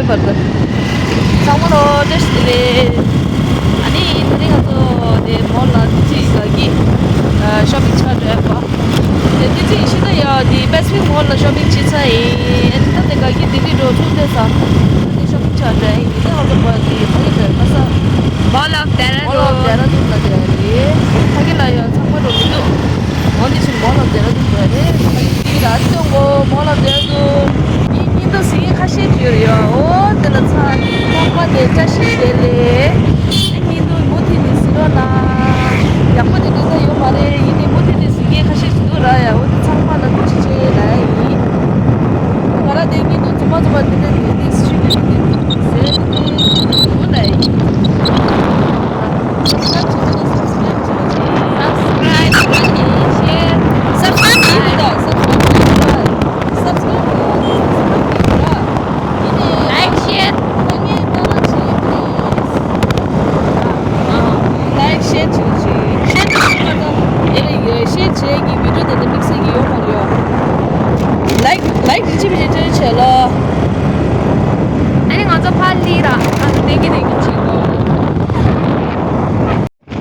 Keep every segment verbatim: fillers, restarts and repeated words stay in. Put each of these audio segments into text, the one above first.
བར་དུ། ཚང་མ་ལོ་བཀྲ་ཤིས་བདེ་ལེགས། ཨ་ནི་ད་རིང་ང་ཚོ་དེ་མོལ་ལ་ཏི་ཙི་ག་གི་ཤོ་པིང་ཆ་འགྲོ་ཡག་པ། དེ་ཏི་ཙི་ཤི་ད་ཡ་དེ་པེ་སི་ཕིག་མོལ་ལ་ཤོ་པིང་བྱེད་ཚར་ཡིན། ཨ་ནི་ད་དེ་ག་གི་དེ་གི་འགྲོ་ཚུགས་དེ་ས་དེ་ཤོ་པིང་ཆ་འགྲོ་ཡིན། དེ་ང་ཚོ་བར་དེ་ཕ་གི་འགྲོ་ཡག་པ་ས། མོལ་ཨོཕ་ཌེ་ར་མོལ་ཨོཕ་ཌུན། ཌེ་ར་ཌུན་ལ་འགྲོ་ཡག་རེད། ཕ་གི་ལ་ཡ་ཚང་མ་འགྲོ་གི་འདུག་འོ་ནི་ཞིག་མོལ་ཨོཕ་ཌེ་ར་ཌུན་འགྲོ་ཡག་རེད། ཕ་གི་དེ་གི་ར་ཅི་ཡོང་གོ་མོལ་ཨོཕ་ཌེ་ར་ཌུན། ངའི་སྙིང་སྟོབས་ཟིན་ཁ་ཤས་ཅིག་ཡོད་རེད་ཡ། འོ་དེ་ལ་ཚ་ཚང་མ་དེ་བཀྲ་ཤིས་བདེ་ལེགས། སྙིང་སྟོབས་མུ་མཐུད་ནས་ཟིན་རོགས་གནང་། ཡག་པོ་དེ་འདྲ་ད་ཡོད་མ་རེད། ཡིན་ནའི་མུ་མཐུད་ནས་ཟིན་མཁན་ཁ་ཤས་ཤིག་འདུག་ར་ཡ། འོ་དེ་ཚང་མ་ལ་ཐུགས་རྗེ་ཆེ་ལབ་ཡ་ཡིན། ང་རང་དེ་སྙིང་སྟོབས་རྫུན་མ་རྫུན་མ་དེ་འདྲ་དེ་དེ་ཤུགས་དེ་དེ་དེ་ཟེར་དེ་དེ་འོ་ལབ་ཡ་ཡིན། སབ་སི་ཀ་རེབ་བྱེད་མཁན་ཤེར། སབ་སི་ཀ་རེབ་བྱེད་མཁན་ཤེར། སབ་སི་ཀ་རེབ་བྱེད་མཁན་ཤེར། སབ་སི་ཀ་རེབ་བྱེད་མཁན་ཤེར། ལའིཀ་ཤེར། ལའིཀ་ཤེར་བྱེད་ཅིག་ཤེར་བྱེད་ཅིག་ཨེ་རེད། ཤེར་བྱེད་ཀྱི་བི་ཌིའོ་དེ་འདྲ་དམིགས་བསལ་གྱི་ཡོད་མ་རེད། ལའིཀ་ལའིཀ་རིན་ཆེན་བི་ཅན་བྱས་ལོ། ཨ་ནི་ང་ཚོ་ཕར་ལི་ར་ཨ་ནི་དེ་གི་དེ་གི་བྱེད་དགོས།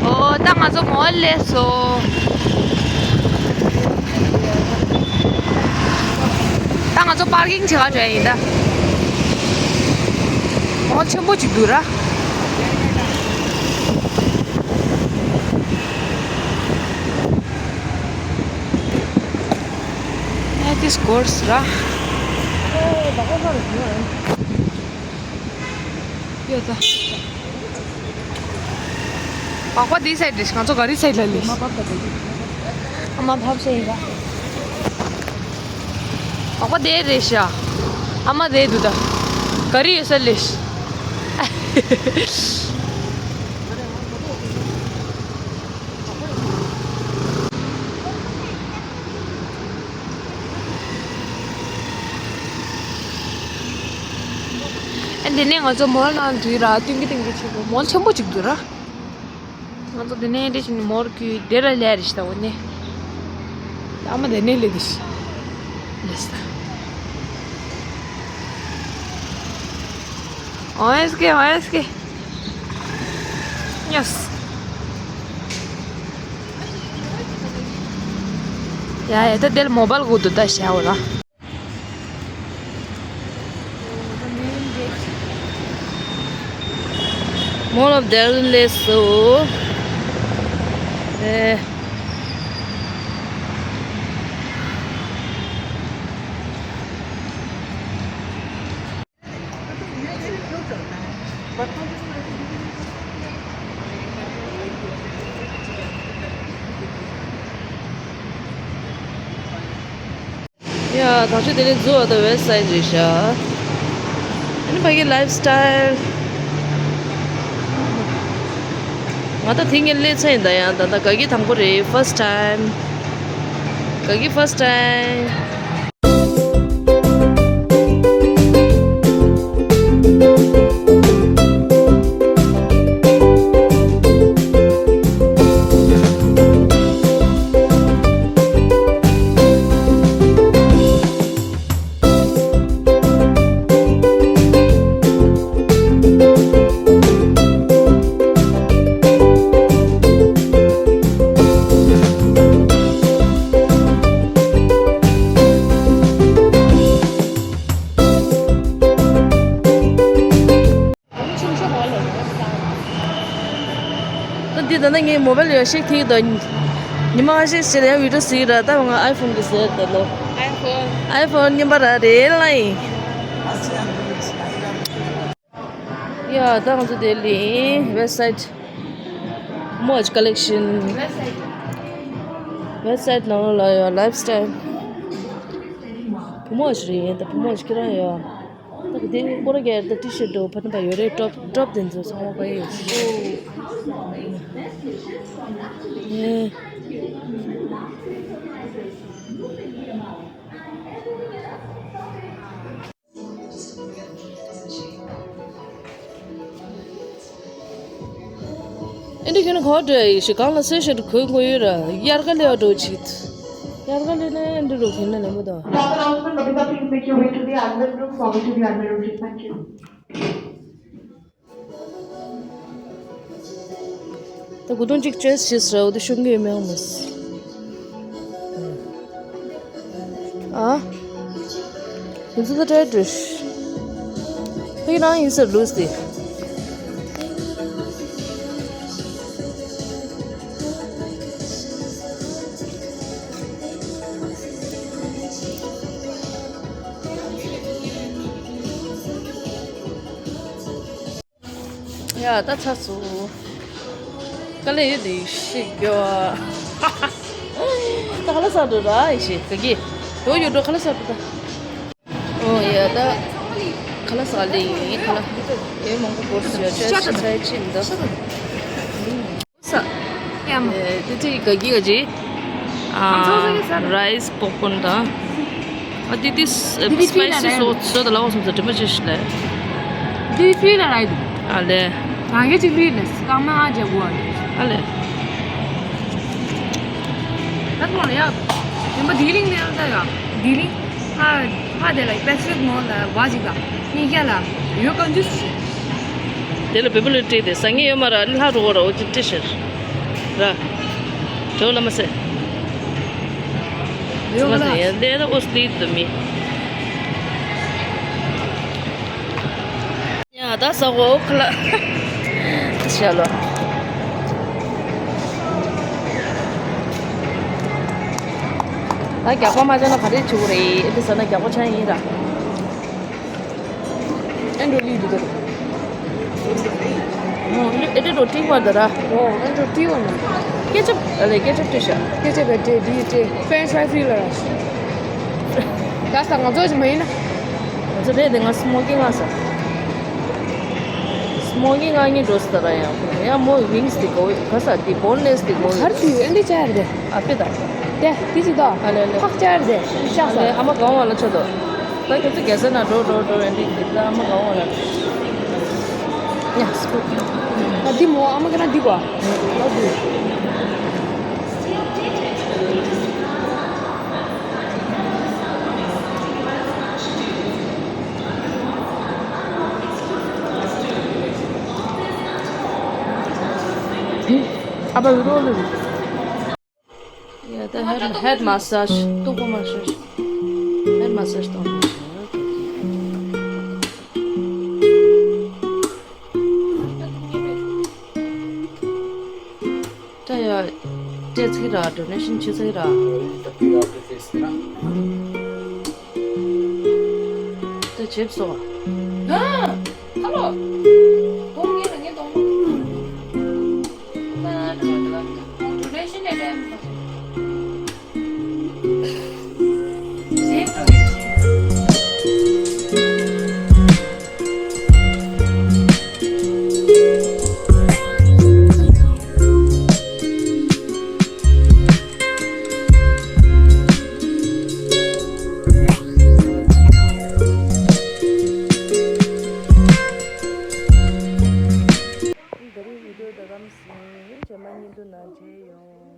ཨོ་ད་ང་ཚོ་མོལ་སླེབས་སོང་། ད་ང་ཚོ་པར་ཀིང་བྱེད་ག་འགྲོ་ཡ་ཡིན་ད། མོལ་ཆེན་པོ་ཅིག་འདུག་ར། ཨེ་ཏིས་སྐོར་ར། ཡོད་ད། པགས་པ་འདི་སའིཌ་རེད། ང་ཚོ་ག་རི་སའིཌ་ལ་ལས། ཨ་མ་ཕབ་ཤེས་ཡིན་པ། པགས་པ་དེ་རེད་ཤག་ཨ་མ་དེ་འདུག་ད། ག་རི་ཡོད་ས་ལས། ཨ་འདི་ནས་ང་ཚོ་མོལ་ནང་འདུས་ར་སྟོན་གི་སྟོན་གི་བྱེད་དགོས། མོལ་ཆེན་པོ་གཅིག་འདུག་ར། ང་ཚོ་འདི་ནས་འདི་བཞིན་མོལ་གི་འདི་ར་ལས་རེད་ཤག་འོ་ནས། ཨ་མ་འདི་ནས་ལས་འདི་ཤག་ལས་ཤག་ཨོ་ཨེས་ཀེ་ཨོ་ཨེས་ཀེ། ཡེས། ཡ་ཡ་ད་དེར་མོ་བཱལ་གོ་འདུག་ད་བྱ་འོ་ལ། མོལ་ཨོཕ་ཌེ་ར་ཌུན་སླེབས་སོང་། ཨེ། ཡ། ད་ཆ་དེ་ནས་འཛུལ་བ་དང་ཝེསྟ་སའིཌ་རེད་ཤག་ཨ་ནི་ཕ་གི་ལའིཕ་སི་ཊའིལ། ང་ད་དེ་ངས་སླེབས་ཚར་ཡིན་ད། ཡང་ད་ད་ག་གི་དང་པོ་རེད། ཕར་སི་ཊི་ཊའིམ། ག་གི་ཕར་སི་ཊི་ཊའིམ། ད་འདི་ད་ནི་ངའི་མོ་བཱལ་ཡོད་ཤག་ཐིག་ད། ཉི་མ་ཤས་ཤིག་ཡང་བི་ཌིའོ་གཟིགས་ར། ད་ང་ཨའི་ཕོན་གྱི་ཟེར་ད་ལོ། ཨའི་ཕོན། ཨའི་ཕོན་རྙིང་པ་ར་རེད་ལ་ཡིན། ཡ་ད་ང་ཚོ་དེ་ལ་ཡིན། ཝེསྟ་སའིཌ། བུ་མོ་ཨ་ཅི་ཀ་ལེག་ཤན། ཝེསྟ་སའིཌ་ནང་ལོགས་ལ་ཡོད། ལའིཕ་སི་ཊའིལ། བུ་མོ་ཨ་ཅི་རེད་ཡིན་ད། བུ་མོ་ཨ་ཅི་ཁྱེད་རང་ཡོད། ད་དེ་སྐོར་ར་རྒྱག་ད་ཊི་ཤར་ཊི་འདྲ་པོ་ཕ་ནི་པ་ཡོད་རེད། ཀྲོབ་ཀྲོབ་དེ་ཚོ་ཚང་མ་པ་ཡོད། ཨེ། ཨེ་འདྲ་ཁྱོད་གང་ལ་གསོལ་ཞིག་གོས་དགོས་ཡོད་ར། དབྱར་ཁ་སླེབས་འགྲོ་ཅིག་དབྱར་ཁ་སླེབས་ན་ཨེ་འདྲ་འགྲོ་ཁྱོད་ན་ལེན་པོ་དང་། Doctor Austin, Babita, please make your way to the admin room. Forward to the admin room, please. Thank you. ད་གོས་ཐུང་གཅིག་ཅོའི་སི་བྱས་ཟེར་བ་དེ་ཤོང་གི་ཡོད་མེད་ཧ་མ་སི། ཨ། ཁྱེད་ཚོ་ད་ཊའི་ཊི་རེད། ཕ་གི་རང་ཡིན་ཟེར་ལུས་ཏེ། ཡ་ད་ཚར་སོང་། དཀའ་ལས་ཡོད་དེ་ཤི་རྒྱུ། ད་ཁ་ལག་ཟ་འགྲོ་ར་ཡིན་ཤི་ག་གི། ཡོ་ཡོ་འགྲོ་ཁ་ལག་ཟ་འགྲོ་ད། ཨོ་ཡ་ད། ཁ་ལག་ཟ་ལེ་ཡིན་ཁ་ལག་ཡོད་མང་པོ་འགོར་སོང་ཡ་ཆོས་ཤ་ཚ་ཡི་ཆིམ་ད། ས། ཡ་མ། ཨེ་དེ་ཚེ་ག་གི་ག་ཅི། ཨ། རའི་སི་པོབ་ཀོན་དང་། ཨ་དེ་དེ་སི་པའི་སི་སོ་སོ་ད་ལ་བ་སོང་ས་དྲི་མ་ཅི་ཤི་ལེ། དེ་ཕི་ལ་རའི་དུ། ཨ་ལེ། ང་གི་ཅི་ལི་ལེ་སྐམ་ཨ་ཅེ་གོ་ཨ་ལེ། ཨ་ལེ། ད་ཐོང་ལ་ཡ། ཡིན་པ་དེ་རིང་ལེ་ད་ཡ། དེ་རིང་། ཧ་ཧ་དེ་ལ་པེ་སི་ཕིག་མོལ་ལ་བ་ཅིག་ལ་གཉིས་བརྒྱ་ལ་ཡོད་ག་འདུག་ཟེར། དེ་ལ་བེ་བེ་ལི་ཏྲི་དེ་ཟ་ངེས་ཡོད་མ་ར་ལྷ་རུ་བོ་ར་འོ་ཅི་ཏྲི་ཤར་ར། དོ་ལ་མ་སེ། ཡོད་མ་སེ་ཡ་ལེ་ད་འོ་སི་ཏི་དུ་མི། ཡ་ད་ཟ་གོ་ཁ་ལག་ཤ་ལོ། ད་རྒྱག་པ་མ་བྱས་ན་ག་རེ་བྱེད་དགོས་རེད། ཨེ་འདྲ་ཟ་ན་རྒྱག་པ་ཆགས་ཡིན་ར། ཨེ་འགྲོ་ལི་འདུག་ད། ཨེ་འགྲོ་ཏིག་བར་ད་ར། ཨོ་ཨེ་འགྲོ་ཏིག་བར་ན། ཀེ་ཅབ་ཨ་ལེ་ཀེ་ཅབ་ཏི་ཤ། ཀེ་ཅབ་བེ་ཏི་ཏི་ཏི་ཕེ་རེན་ཆི་ཕ་རའི་ཕི་ལ་ར། ད་ས་ང་ཚོ་ཞིག་མ་ཡིན་ན། ང་ཚོ་རེད་དེ་ང་སི་མོ་ཀིང་ང་ས། སི་མོ་ཀིང་ང་གཉིས་འགྲོ་སི་ད་ར་ཡང་ཡང་མོ་ཝིང་སི་དེ་གོ་ག་ས་དེ་བོན་ལེ་སི་དེ་གོ་གར་དུ་ཨེ་འདི་ཅར་དེ། ཨ་པེ་ད། དེ་དེ་ཅི་ད། ཨ་ལེ་ལེ། ཕག་ཅར་དེ་ཤ་ས། ཨ་ལེ་ཨ་མ་གང་བ་ལ་ཆོ་དོ། ད་ཁྱོད་ཚོ་རྒྱལ་ས་ན་འགྲོ་འགྲོ་འགྲོ་ཨེ་འདི་གི་ད་ཨ་མ་གང་བ་ལ། ཡ་སི་པོ། ཨ་འདི་མོ་ཨ་མ་ག་ན་འདི་གོ། ཨ་འདི། ཨ་ཕ་རོ་ལུ། ཡ་ད་ཧེད་ཧེད་མ་སཱཇ་ཏོག་པོ་མ་སཱཇ། ཧེད་མ་སཱཇ་གཏོང་། ད་ཡ། སྤྲད་ཚིག་ར་ཌོ་ནེ་ཤན་བྱེད་ཚིག་ར། ད་བྱེད་སོ། ཨ། ཧ་ལོ། གོང་ངེད་ལ་ངེད་གཏོང་མ། ད་ཌོ་ནེ་ཤན་ཨེ་ཊེམ། ད་རིང་བི་ཌིའོ་ད་གམ་སྲིད། རྗེས་མ་བརྙན་ཐུང་ནང་མཇལ་ཡོང་།